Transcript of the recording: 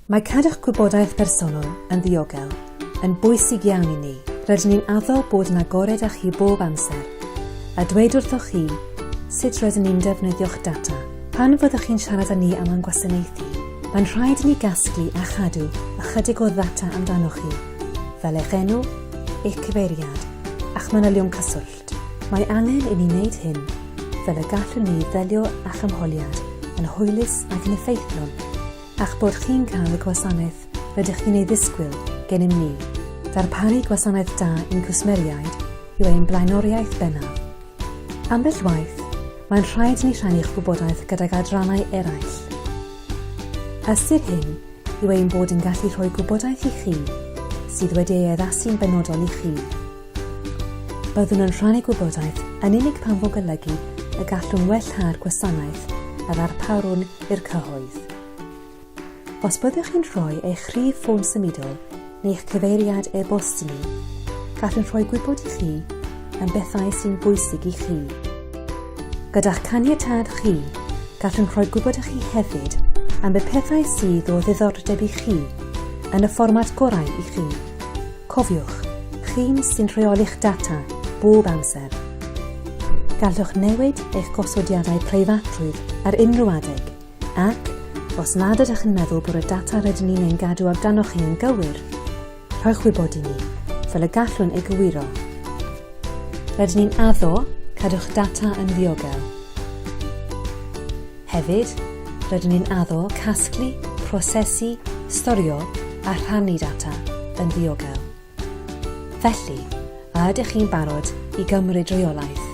Mae cadw'ch gwybodaeth bersonol yn ddiogel yn bwysig iawn i ni. Rydyn ni'n addo bod yn agored â chi bob amser a dweud wrthoch chi sut rydyn ni'n defnyddio'ch data. Pan fyddwch chi'n siarad â ni am ein gwasanaethu, mae'n rhaid i ni gasglu a chadw ychydig o ddata amdanoch chi, fel eich enw, eich cyfeiriad, a'ch manylion cyswllt. Mae angen i ni wneud hyn fel y gallwn ni ddelio â'ch ymholiad yn hwylus ac yn effeithlon a'ch bod chi'n cael y gwasanaeth rydych chi'n ei ddisgwyl gennym ni. Darparu gwasanaeth da i'n cwsmeriaid yw ein blaenoriaeth bennaf. Ambell waith, mae'n rhaid i ni rhannu'ch gwybodaeth gydag adrannau eraill. Ystyr hyn yw ein bod yn gallu rhoi gwybodaeth i chi sydd wedi ei addasu'n benodol i chi. Byddwn yn rhannu gwybodaeth yn unig pan fo'n golygu y gallwn wellhau'r gwasanaeth a ddarparwn i'r cyhoedd. Os byddwch chi'n rhoi eich rhif ffôn symudol neu'ch cyfeiriad e-bost i ni, gallwn rhoi gwybod i chi am bethau sy'n bwysig i chi. Gyda'ch caniatâd chi, gallwn rhoi gwybod i chi hefyd am y pethau sydd o ddiddordeb i chi, yn y fformat gorau i chi. Cofiwch, chi'n sy'n rheoli'ch data bob amser. Gallwch newid eich gosodiadau preifatrwydd ar unrhyw adeg, ac, os nad ydych yn meddwl bod y data rydyn ni'n ein gadw amdanoch chi yn gywir, rhowch wybod i ni, fel y gallwn ei gywiro. Rydyn ni'n addo cadw'ch data yn ddiogel. Hefyd, rydyn ni'n addo casglu, prosesu, storio a rhannu data yn ddiogel. Felly, a ydych chi'n barod i gymryd rheolaeth?